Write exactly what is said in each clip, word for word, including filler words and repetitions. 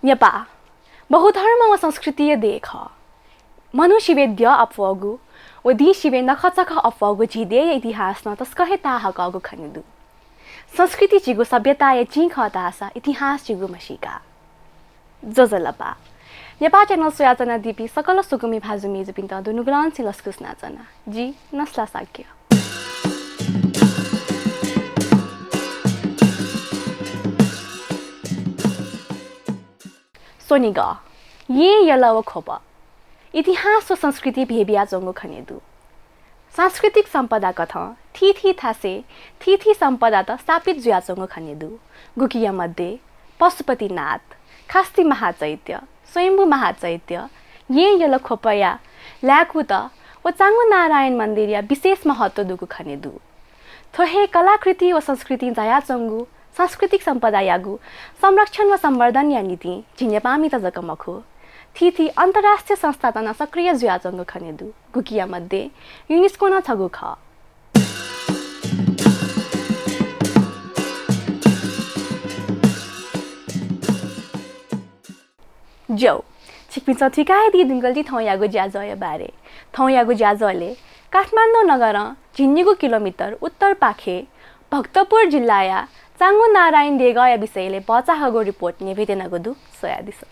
नेपाः बहुधर्म व संस्कृतिया देय् खः। मनू सिबय् द्यः अप्वःगु व दिं सिबय् नखःचखः अप्वःगु झी देय्‌या इतिहास नं तसकं हे ताहाकःगु खने दु। संस्कृति झीगु सभ्यताया चिं खः धाःसा इतिहास झीगु म्हसीका। ज्वजलपा। नेपाः channel स्वयाच्वनादीपिं सकल स्वकुमि भाजु मय्‌जुपिन्त दुनुगलंनिसें लसकुस यानाच्वना। जि नसला शाक्य। स्वनिगः, येँ, यल व ख्वप, इतिहास व संस्कृति भ्वय् बियाच्वंगु खने दु। सांस्कृतिक सम्पदा कथं थीथी थासय् थीथी सम्पदात स्थापित जुयाच्वंगु खने दु। गुकिया मध्ये पशुपतिनाथ, खास्ति महाचैत्य, स्वयम्भू महाचैत्य, येँ, यल, ख्वपया ल्याकुत व चांगु नारायण मन्दिरया विशेष महत्व दुगु खने दु। थ्व हे कलाकृति व संस्कृतिं झायाच्वंगु सांस्कृतिक सम्पदायागु संरक्षण व सम्वर्धनया निंतिं झी नेपाःमित जक मखु, थीथी अन्तर्राष्ट्रिय संस्थात नं सक्रिय जुयाच्वंगु खने दु, गुकिया मध्ये UNESCO नं छगू खः। ज्यू, छिकपिन्सं थुइका हे दी धुंकल थौंयागु ज्याझ्वःया बारे। थौंयागु ज्याझ्वलय् काठमाडौं नगरं झिंनिगू किलोमिटर उत्तरपाखे भक्तपुर जिल्लाया चांगु नारायण देगःया विषयलय् भचा हःगु report न्ह्यब्वयातयागु दु, स्वयादिसँ।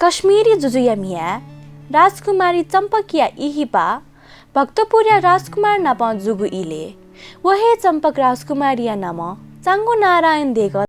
कश्मीरी जुजुया म्ह्याय् राजकुमारी चम्पकया इहिपा भक्तपुरया राजकुमार नाप जूगु इलय् व हे चम्पक राजकुमारीया नामं चांगु नारायण देगः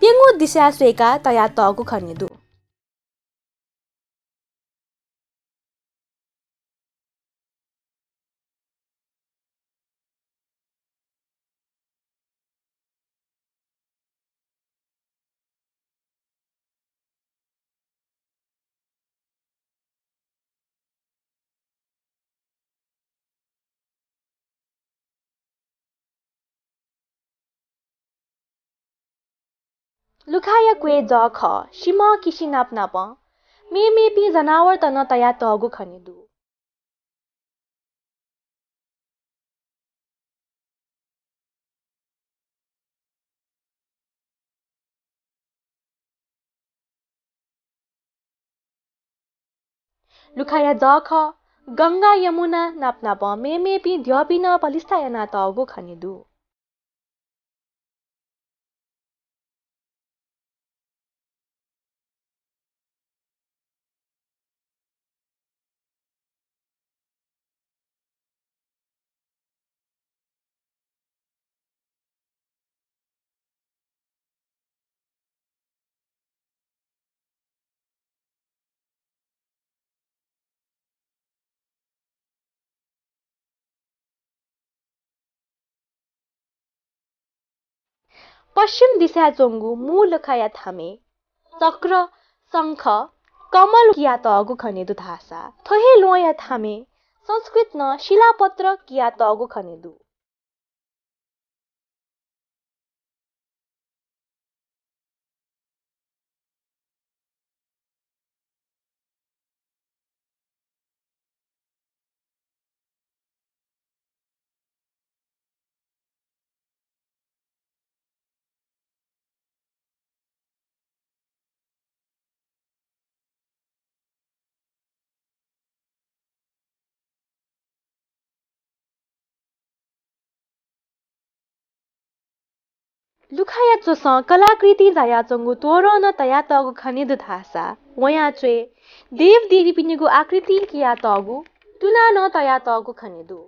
प्यंगू दिशाय् स्वय्काः तयातःगु खने दु। लुखाया क्वय् जः खः, सिमः किसि नाप नापं मेमेपिं जनावरत नं तयातःगु खने दु। लुखाया जः खः, गंगा यमुना नाप नापं मेमेपिं द्यःपिं नं पलिस्था यानातःगु खने दु। पश्चिम दिशाय् च्वंगु मू लुखाया थामय् चक्र, शंख, कमल कियातःगु खने दु धाःसा थ्व हे ल्वहंया थामय् संस्कृतं शिलापत्र कियातःगु खने दु। लुखाया च्वसं कलाकृति जायाच्वंगु तोरण नं तयातःगु खने दु धाःसा वयां च्वय् देवदेवीपिनिगु आकृतिं कियातःगु तुना नं तयातःगु खने दु।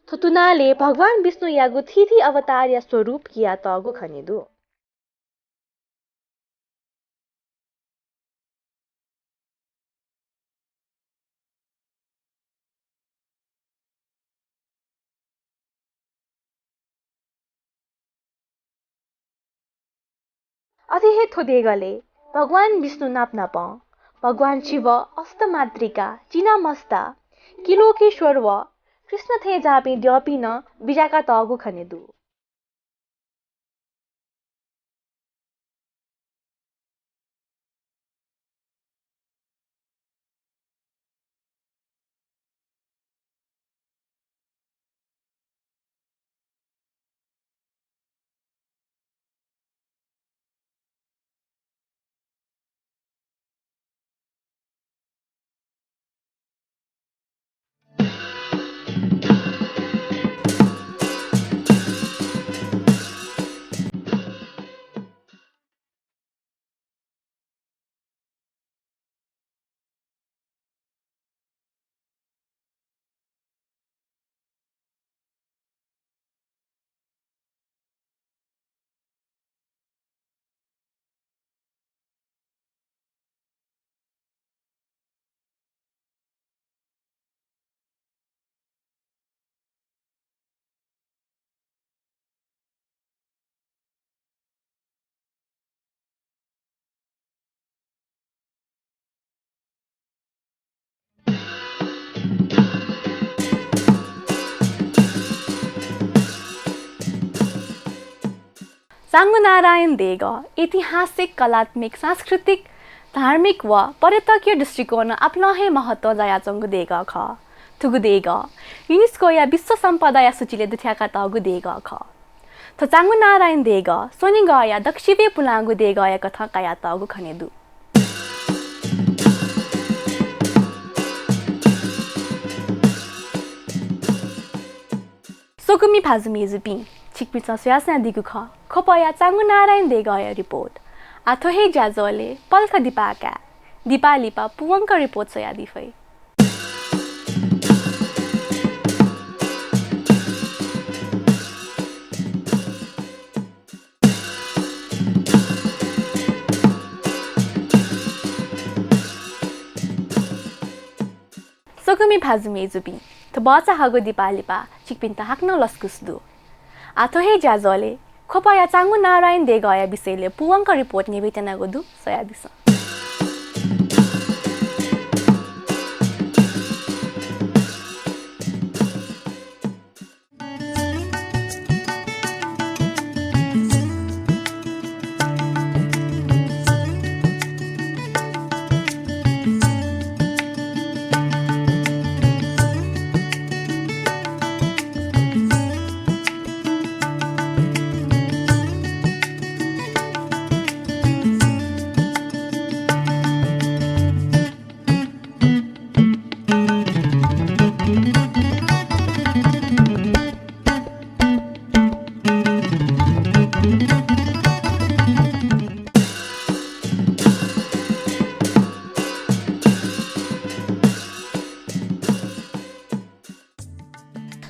थ्व तुनालय् भगवान विष्णुयागु थीथी अवतारया स्वरूप कियातःगु खने दु। अथे हे थ्व देगलय् भगवान विष्णु नाप नापं भगवान शिव, अष्टमातृका, चिनामस्ता, किलोकेश्वर व कृष्ण थें ज्याःपिं द्यःपिं नं बिज्याकातःगु खने दु। चांगुनारायण देगः ऐतिहासिक, कलात्मक, सांस्कृतिक, धार्मिक व पर्यटकीय दृष्टिकोणं आपालं हे महत्त्व जायाच्वंगु देगः खः। थुगु देगः युनेस्कोया विश्व सम्पदाया सूचीलय् दुथ्याकातःगु देगः खः। थ्व चांगुनारायण देगः स्वनिगःया दक्वसिबय् पुलांगु देगःया कथं कयातःगु खने दु। स्वकुमि भाजु मय्जुपिं, छिकपिन्सं स्वयाच्वनादीगु खः ख्वपया चांगुनारायण देगःया रिपोर्ट। आः थ्व हे ज्याझ्वलय् पलख दिपाः काय्, दिपाः लिपा पूवंक रिपोर्ट स्वयादी फइ। स्वकुमि भाजु मय्जुपिं, थ्व भचा हःगु दिपाः लिपा छिकपिन्त हाकनं लसकुस दु। आः थ्व हे ज्याझ्वलय् ख्वपया चांगुनारायण देगःया विषयलय् पूवंक रिपोर्ट न्ह्यब्वयातयागु दु, स्वयादिसँ।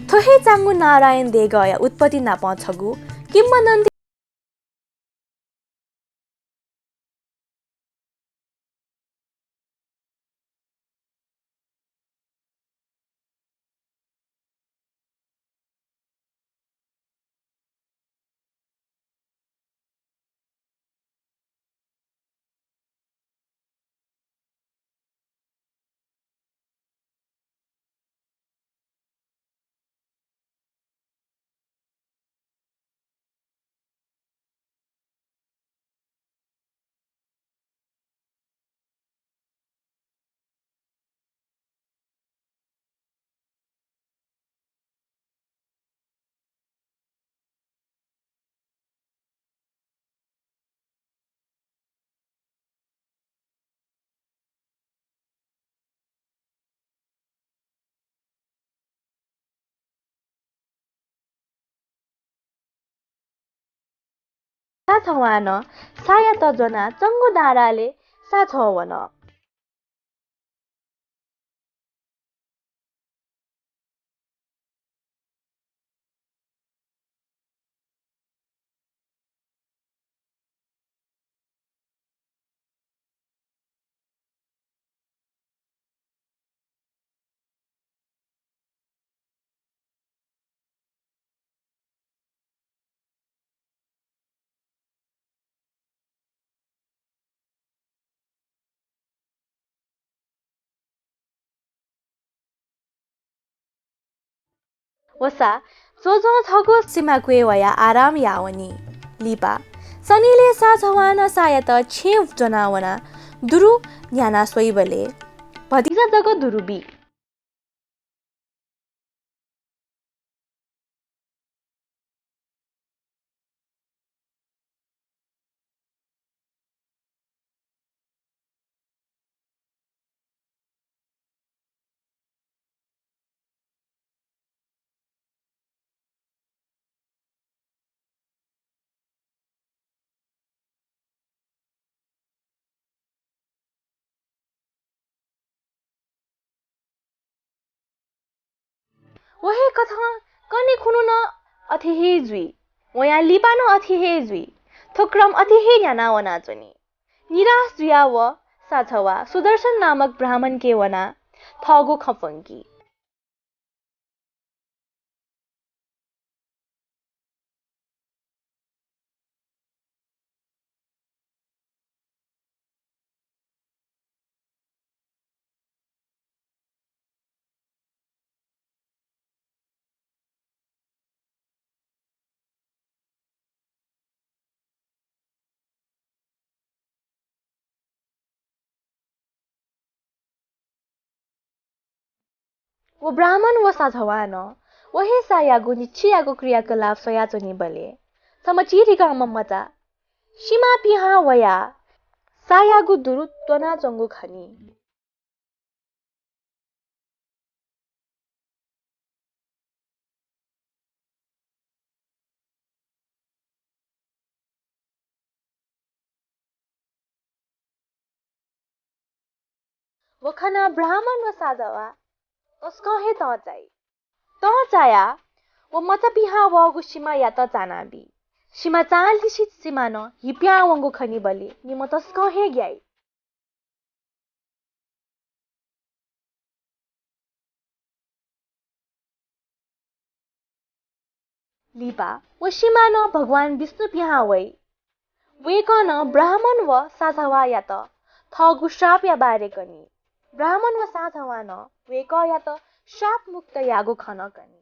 थ्व हे चांगुनारायण देगःया उत्पत्ति नाप छगू किंवदन्ती। साछवानं सायात ज्वनाः चांगुनारालय् साछ्वः वन। वसा च्वच्वं छगू सिमा क्वय् वयाः आराम याः वनी। लिपा सनिलय् साछवानं सायात छेँय् ज्वनाः वनाः दुरु न्ह्यानाः स्वइबलय् भतिचा जक दुरु बी। व हे कथं कन्हय् खुन्हु नं अथे हे जुइ। वयां लिपा नं अथे हे जुइ। थ्व क्रम अथे हे न्ह्याना वनाच्वनी। निराश जुयाः व साछवा सुदर्शन नामक ब्राह्मणके वनाः थःगु खँ प्वंकी। व ब्राह्मण व साधवानं व हे सायागु न्हिच्छियागु क्रियाकलाप स्वयाच्वनीबलय् छम्ह चिधिकःम्ह मचा सिमा पिहां वयाः सायागु दुरु त्वनाच्वंगु खनी। व खनाः ब्राह्मण व साधवा तसकं हे तंचाइ। तंचायाः व मचा पिहां वःगु सिमायात चानाबी। सिमा चांलिसित सिमानं हि पिहां वंगु खनीबलय् निम्ह तसकं हे ग्याइ। लिपा व सिमानं भगवान विष्णु पिहां वइ। वय्कलं ब्राह्मण व साधवायात थःगु श्रापया बारे कनी। ब्राह्मण व साधवानं वय्कःयात श्रापमुक्त याःगु खँ नं कनी।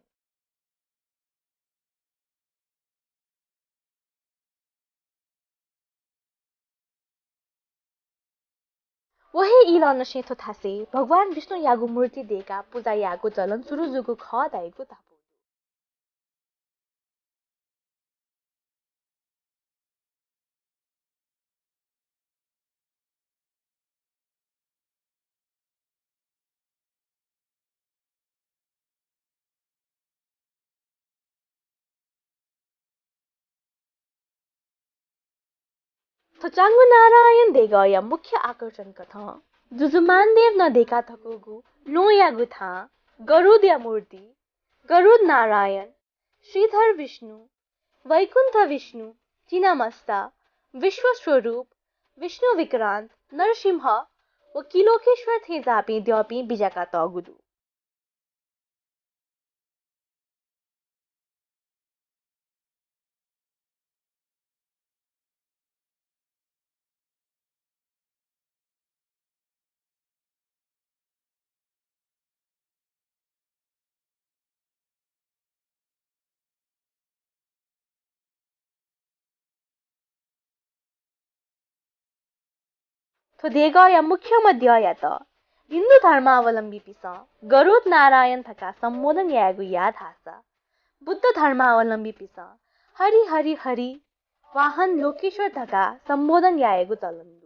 व हे इलंनिसें थ्व थासय् भगवान विष्णुयागु मूर्ति दय्काः पुजा यायेगु चलन सुरु जूगु खः धाइगु धापू दु। थ्व चांगु नारायण देगःया मुख्य आकर्षण कथं जुजुमानदेवं दय्का थकूगु ल्वहंयागु थां गरुडया मूर्ति, गरुड नारायण, श्रीधर विष्णु, वैकुण्ठ विष्णु, चिनामस्ता, विश्वस्वरूप, विष्णु विक्रान्त, नरसिंह व किलोकेश्वर थें जाःपिं द्यःपिं बिज्याकातःगु दु। थ्व देगःया मुख्य मध्यःयात हिन्दू धर्मावलम्बीपिन्सं गरुड नारायण धकाः सम्बोधन यायेगु याः धाःसा बुद्ध धर्मावलम्बीपिन्सं हरि हरि हरि वाहन लोकेश्वर धकाः सम्बोधन यायेगु चलन दु।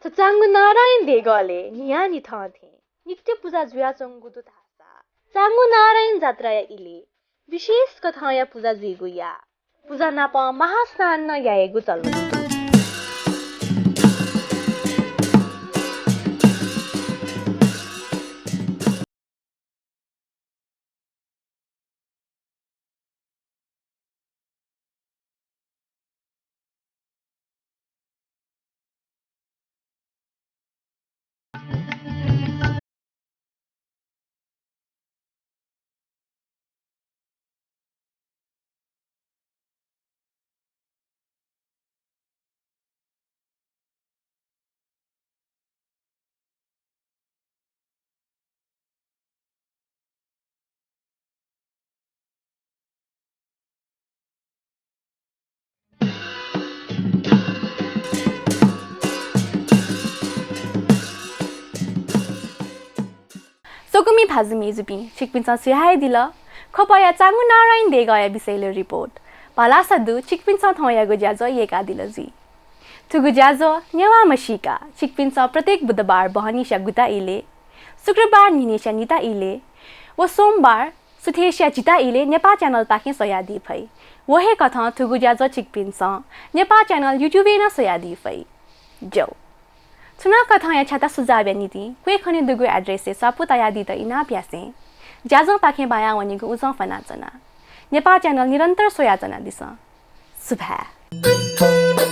थ्व चांगु नारायण देगलय् न्हियान्हिथं थें नित्य पुजा जुयाच्वंगु दु धाःसा चांगु नारायण जात्राया इलय् विशेष कथंया पुजा जुइगु याः। पुजा नाप महास्नान नं यायेगु चलन दु। स्वकुमि भाजु मय्जुपिं, छिकपिन्सं स्वयादिल खपया चांगु नारायण देगःया विषयलय् रिपोर्ट। भलसा दु छिकपिन्सं थौंयागु ज्याझ्वः यय्कादिल जुइ। थुगु ज्याझ्वः नेवाः म्हसीका छिकपिन्सं प्रत्येक बुधबार बहनिसिया गुता इलय्, शुक्रबार न्हिनिसिया निता इलय् व सोमबार सुथय्सिया झिता इलय् नेपाः च्यानलपाखें स्वयादी फइ। व हे कथं थुगु ज्याझ्वः छिकपिन्सं नेपाः च्यानल YouTube-य् नं स्वयादी फइ। ज्यू। छुं नं कथंया छ्याता सुझावया निंतिं क्वय् खने दुगु address-य् स्वापू तयादीत इनाप यासें ज्याझ्वःपाखें बाया वनेगु उजं फ्वनाच्वना। नेपाः च्यानल निरन्तर स्वयाच्वनादिसँ। सुभाय्।